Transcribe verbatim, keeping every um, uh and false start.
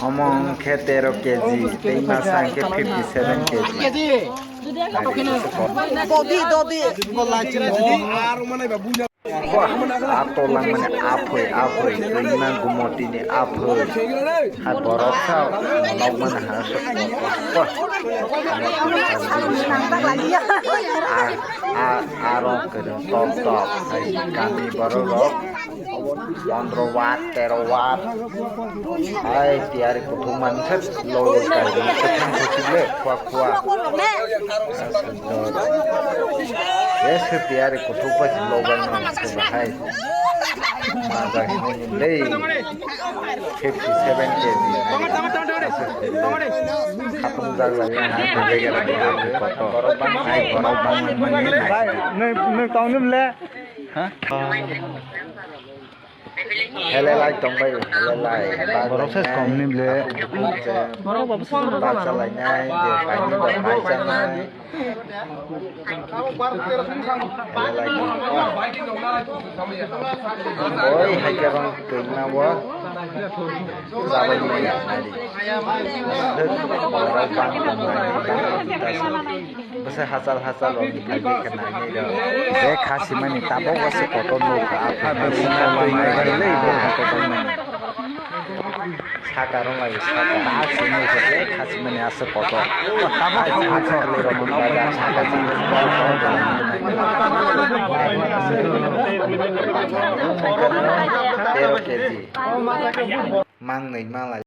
Omo hwnkhe tero K G, tei masa hwnkhe fifty seven K G. Dodi, dodi. Wah, ato langmani aphoi, aphoi, twima gumotini aphoi. Hai borok sa nokmani ha sok. Wah. A, a, arok kwrwng tok tok. Hai kami borok rok. Pondro watt, tero watt. Hai, tiyari kuthuk mansa, logo kari, kuthang kuthuk le, khua khua. Ese tiyari kuthuk pa si logo man se bahai. Maja hini le, fifty seven K G. Khatung jagla ya, hai, begera, begera, koto. Borok bang, hai, borok bang, hai, hai. Nung, nung tong nung le. Ha? Helelai tongbai, helelai. Borok se kom ni ble. Borok babu se kom. Bachalainai, je paini ba bai chanai. Helelai tongbai. Oi, hai ke bang tongna bo. Jabai mai ya, nari. Borok bang tongbai, bang tongbai. Bwsa hachal hachal rok ni phai khe nai nai rok. Je kha simani tabok o se kotor nuk kha, a kha bisi kha bai nai bai le bo kotor mani. Saka rong lai saka. A simi nuk kha je kha simani a se kotor. Tabok o hachal le rok ni bai saka saka. Tero K G. Mang nai ma lai.